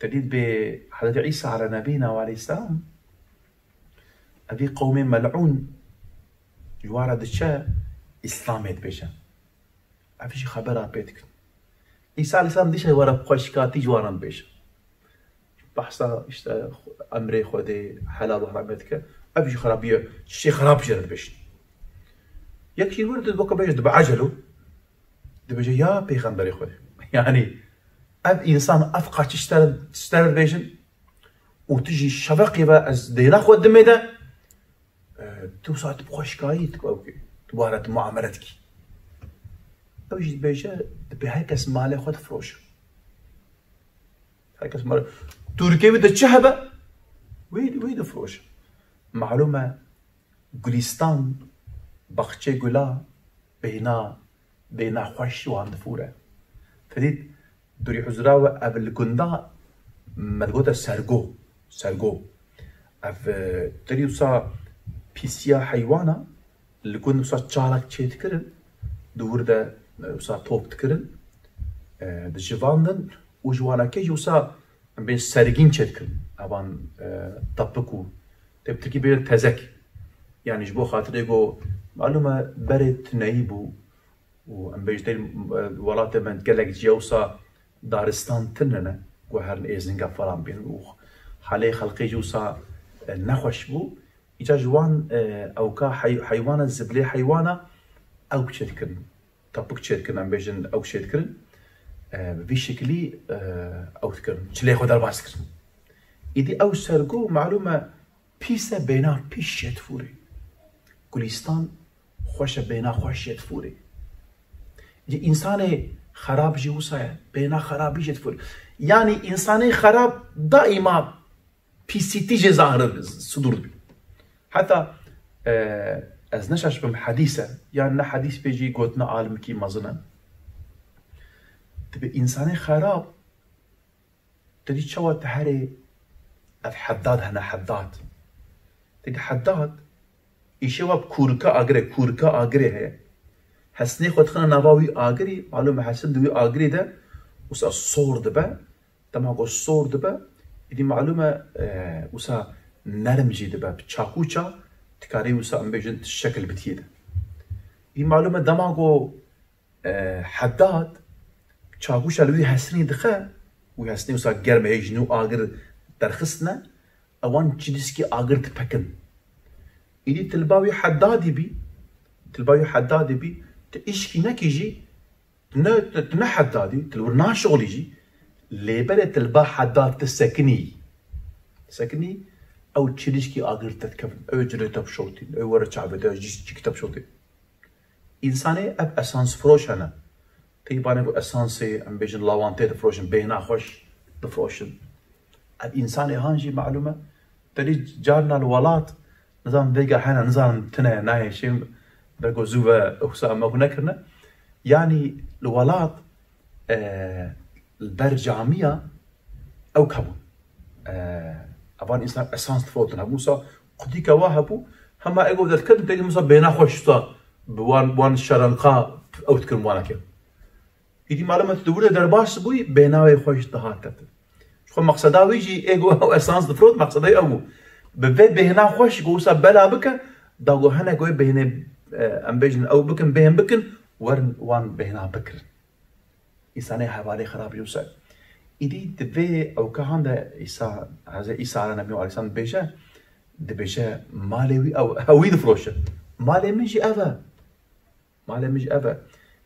Te dît bê Hezretî Îsa ala nebîna û aleyhisselam, evî qewmê mel'ûn ji wan re diçe, Îslamê dibêje. Ev jî xebera pê dikin. Îsa aleyhisselam dîşe were xweşikatî ji wan re dibêje. Behsa işte emrê Xwedê, helal û heramê dike. Ev jî xerabiye, çişê xerab jê re dibêjin. Yek jî wir dibêje, dibe ecelo. Dibêje ya pêxemberê Xwedê. Yani ev însan ev qaçiş te re dibêjin û tu jî şeveqê ve ez dêna xwe dimê de, e, tu saet bi xweşikayî tu ew kî, tu ware tu muamele dikî. Ew jî dibêje, dibê her kes malê xwe difiroşe. Her kes malê. Tirkê wî de çi hebe? Wî, wî difiroşe. Malûm e, Gulistan, baxçê gula, bêhna, bêhna xweş wan difûre. Te dît, durî huzura we ev li gunda me digote sergo, sergo. Ev, e, te dî wisa pîsiya heywana li gund wisa çalak çêdikirin, di wir de, e, wisa top dikirin, e, dijivandin û ji wanakê jî wisa em bê sergîn çêdikirin. Evan, e, tapik û tê bi tirkî bê tezek. Yani ji bo xatirê ku malûm e berê tuneyî bû û em bê ji tê, e, welatê me gelek ciya wisa daristan tune ne, ku herin êzinga falan bên û halê xelqê jî wisa, e, nexweş bû. Îca ji wan, e, ewka hey-, heywana, zibilê heywana ew çêdikirin. Tapik çêdikirin, em bêjin ew çêdikirin. E, bi vî şekilî, e, ew dikirin. Çilê xwe derbas dikirin. Îdî ew sergo, malûm e, pîs e, bêhna pîs jê difûrê. Gulîstan xweş e, bêhna xweş jê difûrê. Îdî însanê xerab jî wisa ye, bêhna xerabî jê difûrê. Yanî însanê xerab daîma pîsîtî jê zahir sidur dibî. Heta, e, ez ne şaş bim hedîs e, yan ne hedîs bê jî gotina alimkî mezin e. Dibê însanê xerab, te dî çawa te herê ev Heddad hene, Heddad. Te dî Heddad, îşewa bi kûrika agirê, kûrika agirê heye. Hesnê xwe dixine nava wî agirî, malûm e hesin di wî agirî de wisa sor dibe. Dema ku sor dibe, îdî malûm e, e, wisa nerm jî dibe. Bi çakûça dikarî wisa em bêjin şekil bidiyê de. Îdî malûm e dema ku, e, Heddad çakûça li wî hesnî dixe, wî hesnî wisa germ e, hê ji nû agir derxistine, ewan çilîskî agir dipekin. Îdî tilba wî Heddadî bî, tilba wî Heddadî bî, tu îşkî nekî jî, tu ne, tu, tu ne Heddadî, tu li wir naşixulî jî, lê berê tilba Heddad tu sekinî. Sekinî, ew çilîskî agir te dikevin, ew cilê te bişewtîn, ew were çavê te jî çikî te bişewtîn. Însanê ev esansfiroş hene. Teybanê ku esansê, em bêjin, lawantê difiroşin, bêhna xweş difiroşin. Ev însanê han jî malûm e. Te dî carna li welat, nizanim vêga hene, nizanim tune ye, nayê şêm, belko zû ve wisa me xwe nekirine. Yanî li welat, e, li ber camiya ew hebûn. E, evan însan esans difirotin hebû. Wisa qutîka wa hebû, hema ego derketin, têdî wisa bêhna xweş wisa bi wan, wan şerenqa ew dikirin wana kir. Îdî malûm e tu di wir de derbas bûyî, bêhna wê xweş dihat te. Ji xwe meqseda wî jî ê ku ew esans difirot, meqseda wî ew bû. Bi vê bêhna xweş ku wisa bela bike, da ku hinek wê bêhnê, e, em bêjin ew bikin, bêhn bikin, werin wan bêhna bikirin. Însanê hevalê xirab jî wisa. Îdî di vê ewkahan de Îsa, Hezretî Îsa ala nebî aleyhisselam dibêje, dibêje malê wî ew, ew wî difiroşe. Malê min jî ev e. Malê min jî ev e.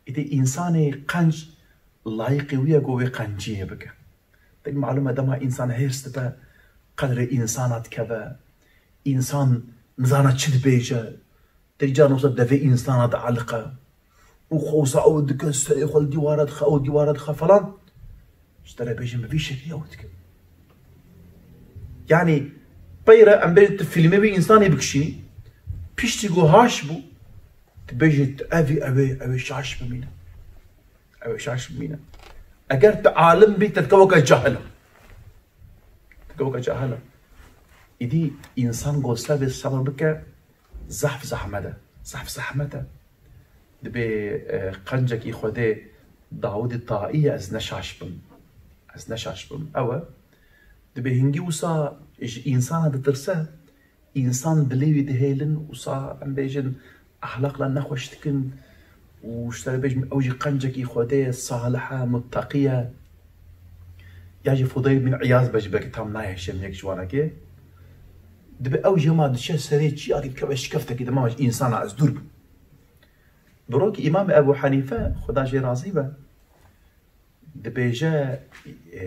Îdî însanê qenc layiqê wî ye ku wê qenciyê bike. Pek malûm e dema însan hêrs dibe, qedrê însana dikeve. Însan nizane çi dibêje. Tê carna wisa devê însana dieliqe. Û xwe wisa ew dike, serê xwe li dîwara dixe, ew dîwara dixe falan. Ji te re bêjin bi vî şeklî ew dike. Yanî peyre em bêjin tu fîlmê wî însanê bikişînî, piştî ku haş bû, tu bêjî tu evî ew ê, ew ê şaş bimîne. Ew ê şaş bimîne. Eger tu alim bî, te dike weke cahil e. Dike weke cahil e. Îdî însan ku ser vê sebir bike, zehf zehmet e. Zehf zehmet e. Dibê, e, qencekî Xwedê Dawidê Taî ye, ez ne şaş bim. Ez ne şaş bim. Ew e, Dibê hingî wisa ji însana ditirse, însan dilê wî dihêlin, wisa em bêjin, ehlaqla nexweş dikin û ji te re bêjim, ew jî qencekî Xwedê ye, salih e, muttaqî ye. Ya jî Fudeyl bin Îyaz be jî belkî tam nayê hişê min yek ji wanekê. Dibê ew jî hema diçe serê çiyakê dikeve şikeftekî, dema ji însana ez dûr bim. Bi rokî Îmam Ebû Henîfe, Xweda jê razî be, dibêje, e,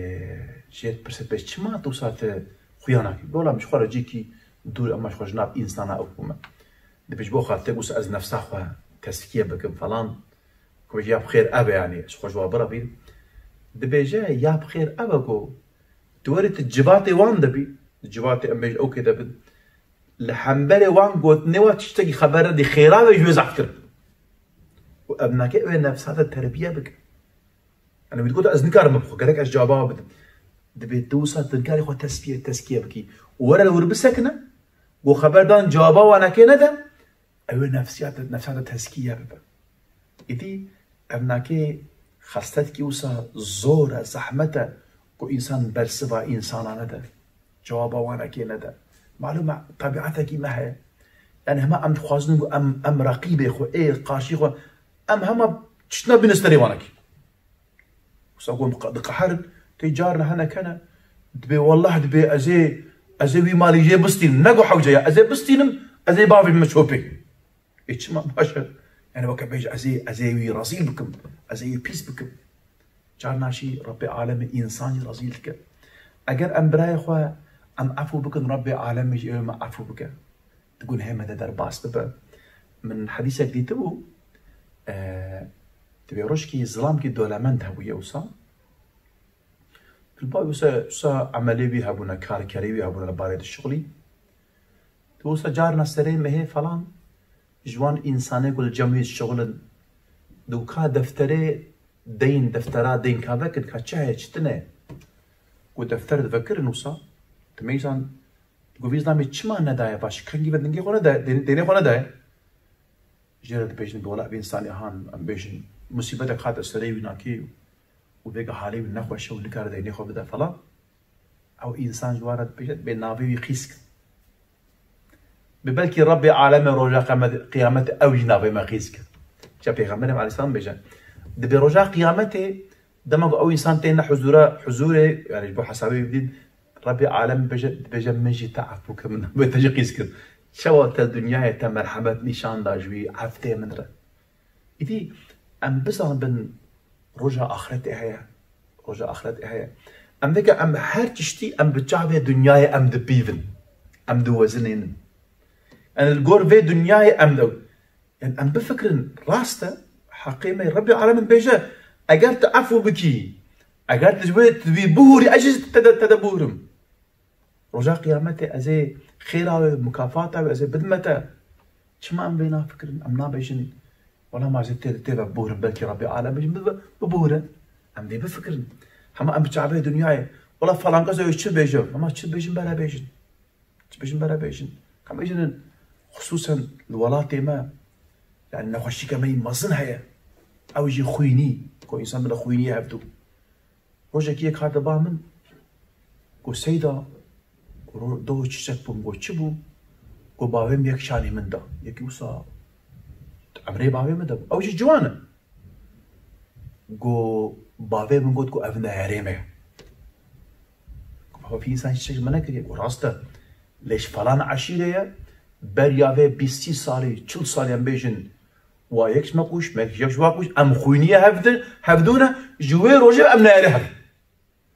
jê dipirse, "Bes çima tu wisa te xuya nakî?" Wela min ji xwe re cîkî dûr, ema ji xwe ji nav însana ew bûme. Dibêje, "Bo xatir wisa ez nefsa xwe tezkiye bikim falan." Ku ya bi xêr ev e, yanî ji xwe ji wa birevîn. Dibêje, "Ya bi xêr ev e ku tu werî tu civatê wan de bî, civatê em bêjin ew kê de bin, li hemberê wan gotinê wa tiştekî xeber nedî, xêra wê ji wê zehftir bû. Û ev nake ew ê nefsa te terbiye bike." Yani wî digot, "Ez nikarim bixwe, gerek ez caba bidim." Dibê tu wisa tu nikarî xwe tesfiye, tezkiye bikî. Û were li wir bisekine, ku xeberdan caba wanekê nede, ew ê nefsiya te, nefsa te tezkiye bibe. Îdî ev nake xesletkî wisa zor e, zehmet e, ku însan bersiva însana nede, cewaba wanekê nede. Malûm e, tebiatekî me heye. Yani hema em dixwazin ku em, em reqîbê xwe, ê qarşî xwe, em hema tiştine bîne serê wanekî. Wisa ku em qa-, diqeherin, tê carna hene kene, dibê, "Wallah," dibê, "ez ê, ez ê wî malî jê bistînim. Ne ku hewce ya, ez ê bistînim, ez ê bavê min çopê." Ê çima baş e? Yani weke bêje, "Ez ê, ez ê wî rezîl bikim, ez ê wî pîs bikim." Carna jî Rebbê Alemê însan jî rezîl dike. Eger em birayê xwe em efû bikin, Rebbê Alemê jî ew ê me efû bike. Di gunehê me de derbas bibe. Min hedîsek dîtibû, e, dibê rojkî zilamkî dolemend hebûye wisa. Dilba wisa, wisa emelê wî hebûne, karkerê wî hebûne li barê dişixulî. Dibê wisa carna serê mehê falan, ji wan însanê ku li cem wî dişixulin, dibû ka defterê deyn, deftera deyn ka vekin, ka çi heye, çi tune. Ku defter divekirin wisa, dimeysan, Got, "Vî zilamê çima nedaye baş? Kengî ve dingê xwe nedaye, dê-, deynê xwe nedaye." Jê re dibêjin, "Bi wela ev însanê han, em bêjin, musîbetek hate serê wî nakê û vêga halê wî nexweş e û nikare deynê xwe bide falan." Ew însan ji wan re dibêje, dibê navê wî qîz kin. Bi belkî Rebbê Alemê roja qemet-, qiyametê ew jî navê me qîz kin. Îca Pêxemberê me aleyhisselam bêje, dibê roja qiyametê, dema ku ew însan têne huzura, huzurê, yani ji bo hesabê wî bidîn, Rebbê Alem bêje, dibêje, "Min jî te efû kir, min navê te jî qîz kir." Çawa te dinyayê te merhemet nîşan da ji wî eftê min re. Îdî em bizanibin roja axretê heye. Roja axretê heye. Em veke em her tiştî em bi çavê dinyayê em dibîvin. Em diwezinênin. Em li gor vê dinyayê em de Yani em bifikirin, rast e, heqê me, Rebbê Alemin bêje, eger tu efû bikî, eger tu ji wê, tu wî bihûrî, ez jî te de, te de bihûrim. Roja qiyametê ez ê xêra wê, mukafata wê ez ê bidime te. Çima em vê nafikirin? Em nabêjin, wela ma ez ê tê, tê ve bihûrim, belkî Rebbê Alem bêjin, bibe, bibihûre. Em vê bifikirin. Hema em bi çavê dinyayê, wela falan kes ew çi bêje, hema çi bêjin, bere bêjin. Çi bêjin, bere bêjin. Ka bêjin, xisûsen li welatê me, yani nexweşîke me yî mezin heye. Ew jî xwînî, ku însan bide xwîniyê hevdû. Rojekî yek hate ba min, ku Seyda, ku ro-, doh çiçek bûm, ku çi bû, ku bavê min yek şanî min da. Yekî wisa emrê bavê min de bû. Ew jî ciwan e. Got, bavê min got ku ev neyarê me ye. Bavê însan çiçek ji me nekiriye. Got, rast e. Lê ji falan eşîrê ye. Beriya vê bîst sî salî, çil salî em bêjin. Wa yek ji me kuşt, me yek ji wa kuşt. Em xwîniyê hevdin, hevdûne. Ji wê rojê em neyarê hev.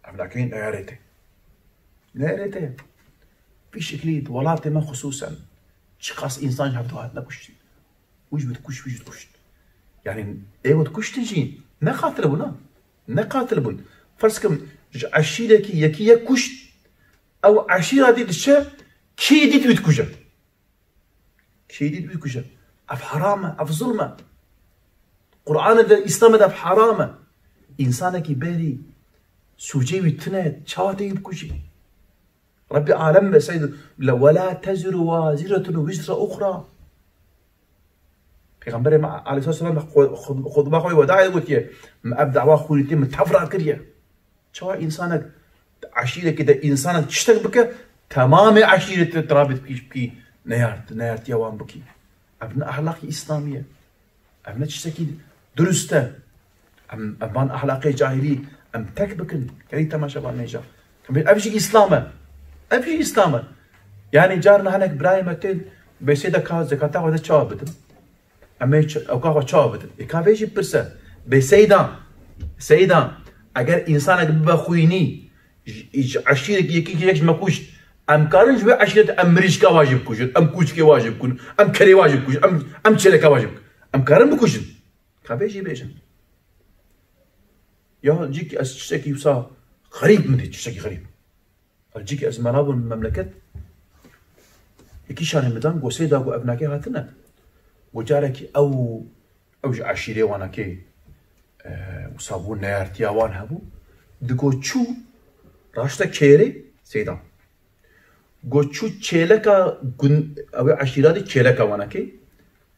Em nakeyên neyarê te. Neyarê te. Vî şeklî di welatê me xisûsen çiqas însan ji hevdû hatine kuştin. Wî jî bi kuşt, wî jî kuşt. Yani ê wî kuştin jî ne qatil bûn ha. Ne qatil bûn. Ferz kim ji eşîrekî yekî yek kuşt, ew eşîra dî diçe kî dît wî dikuje. Kî dît wî dikuje. Ev heram e, ev zulm e. Qur'anê de, Îslamê de ev heram e. Însanekî berî sûcê wî tune, çawa tê wî bikujî? Rebbê alem be seydu, le, "Ve la teziru waziretun wizra uxra." Pêxemberê me aleyhisselam xwe-, xwe-, xutba xwe weda gotiye, "Me ev dawa xwînîtê min tevra kiriye." Çawa însanek Eşîrekî de însanek tiştek bike, temamê eşîretê tirabê dikî, bikî neyart, neyartiya wan bikî. Ev ne ehlaqî îslamî ye. Ev ne tiştekî durust e. Em, em van ehlaqê cahilî em tek bikin. Gelî temaşevan nêja. Em bê, ev jî îslam e. Ev jî îslam e. Yani carna hinek birayê me tên, bê seyda ka zekata xwe de çawa bidin? Em ê ç-, ew ka xwe çawa bidin? Ê ka vê jî pirse. Bê seyda, seyda, eger însanek bibe xwînî, ji, ji eşîrekî yekî yek ji me kuşt, em karin ji wê eşîret em mirîşka wa jî bikujin, em kûçikê wa jî bikujin, em kerê wa jî bikujin, em, em çêleka wa jî bikujin. Em karin bikujin. Ka vê jî bêjin. Ya cîkî ez tiştekî wisa xerîb min dît, tiştekî xerîb. Cîkî ez mela bûm memleket. Yekî şanê min dan, go seyda, go ev nakê hatine. Go carekî ew, ew ji eşîrê wanakê, e, wisa bû, neyartiya wan hebû. Digo çû, raşte kêrê seyda. Go çû çêleka gun-, ew ê eşîra dî çêleka wanakê.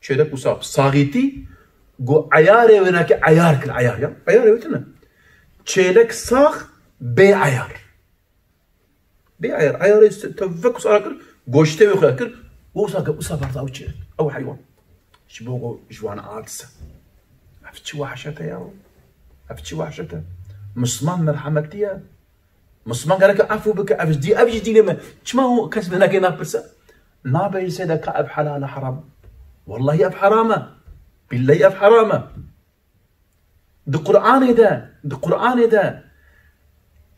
Çêlek wisa saxîtî, go eyarê wê nakê eyar kir, eyar ya. Eyarê wê tune. Çêlek sax bê eyar. Bê eyar, eyarê se-, te vek wisa kir, goştê wê xwe kir, wisa kir, wisa berda ew çêlek, ew heywan. Ji bo go ji wan artise. Ev çi wehşet e ya? Ev çi wehşet e? Misliman merhemetî ye. Misliman gereke efû bike, ev ji dî-, ev ji dînê me. Çima hûn kes vê nakê napirse? Nabêjin seyda ka ev helal e, heram. Wellahî ev heram e. Billehî ev heram e. Di Qur'anê de, di Qur'anê de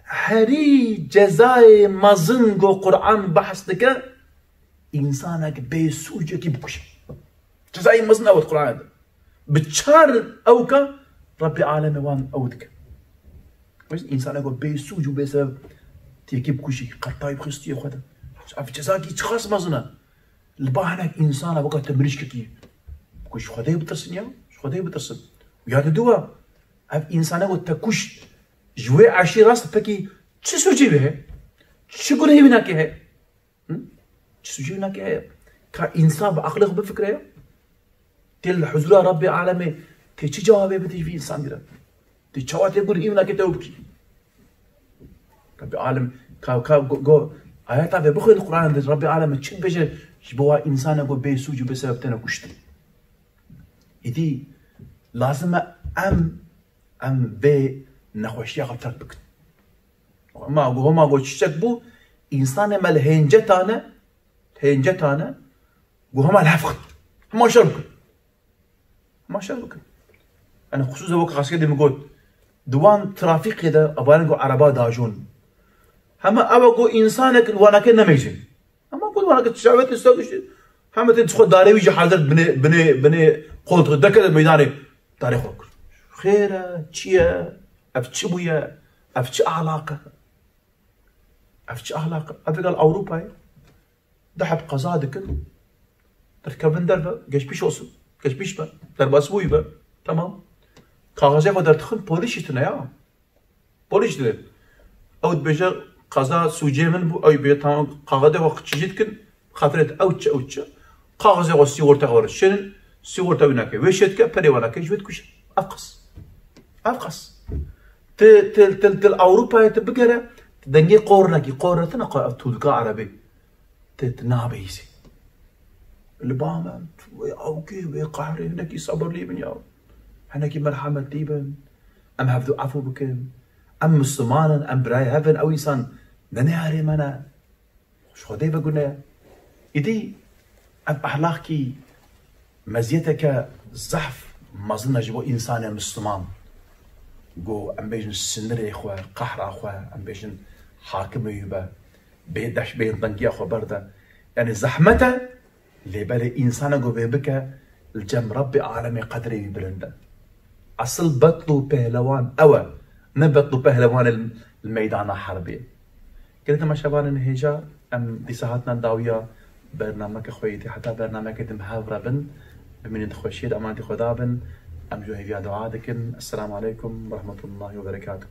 herî cezayê mezin go Qur'an behs dike, însanek bê sûcekî bikuje. Cezayê mezin ew di Qur'anê de. Bi çar ewka Rebbê alemê wan ew dike. Wê însanek go bê sûc û bê sebeb têkî bikujî, qetayî bi xistiyê xwe de. Ev cezakî çiqas mezin e. Li ba hinek însana weka te mirîşkekî. Ku ji Xwedê bitirsin ya, ji Xwedê bitirsin. Û ya diduwa, ev însana ku te kuşt, ji wê eşî rast pekî çi sûcê wî heye? Çi gunehê wî nakê heye? Hı? Çi sûcê wî nakê heye? Ka însan bi aqilê xwe bifikire ya? Tê li huzura Rabbê alemê, tê çi cewabê bidî vî însanî re? Tê çawa tê gunehê wî nakê te bikî? Rabbê alem, ka, ka, go, go, ayeta vê bixwîn Qur'an de, Rabbê alem çi dibêje ji bo wa însana ku bê sûc û bê sebeb têne kuştin. Îdî lazim e em, em vê nexweşiya xwe terk bikin. Hema go, hema go çiçek bû, însanê me li hênce tane, hênce tane, go hema li hev xin. Hema şer bikin. Ma şer bikin. Yani xisûsen wek qasiyê de min got, di wan trafîkê de ebayan ku ereba dajon. Hema ew ku însanek li wanakê nemêjin. Hema ku wanakê tişawet istek işte. Hema tên xwe darê wî jî hazir binê, binê, binê qoltuğu deke de meydanê darê xwe kir. Xêr e, çi ye? Ev çi bûye? Ev çi ahlak e? Ev çi ahlak e? Ev gal Ewropayê. Du heb qeza dikin. Dikevin derve, geçmiş olsun. Geçmiş be. Derbasbûyî be. Tamam. Kaxezê xwe derdixin, polîs jî tune ya. Polîs jî tune. Ew dibêje, qeza sûcê min bû, ew bê tamam, kaxezê xwe çi jî dikin, xatirê te ew çi, ew çi. Kaxezê xwe sîgorta xwe şênin, sîgorta wî nake. Wê şê dike, perê wan nake, ji wê dikuje. Ev qas. Ev qas. Ti, ti, ti, ti li Ewropayê ti bigere, ti dengê qornekî, qorne tune qo ev tûlka erebê. Ti, ti nabihîsî. Li ba me, wê awkê, wê qehrê, hinekî sabirlî bin ya. Hinekî merhemetlî bin. Em hevdu efû bikin. Em Misliman in, em birayê hev in, ew însan ne neyarê me ne. Ji Xwedê ve gune ye. Îdî ev ehlaqkî meziyeteke zehf mezin e ji bo însanê Misliman. Ku em bêjin sinirê xwe, qehra xwe, em bêjin hakimê wî be, bê deş, bê dengiya xwe berde. Yani zehmet e, lê belê însana ku vê bike, li cem Rebbê alemê qedrê wî bilind e. Esil betl û pehlewan ew e, ne betl û pehlewanê li, li meydana herbê. Gelê temaşevanên hêja, em dîsa hatina dawiya bernameke xwe yê dî. Heta bernameke din bi hev re bin, bimînin di xweşiyê de, emanetî Xweda bin. Em ji we hêviya dua dikin. Esselamu aleykum ve rahmetullahi ve berekatuh.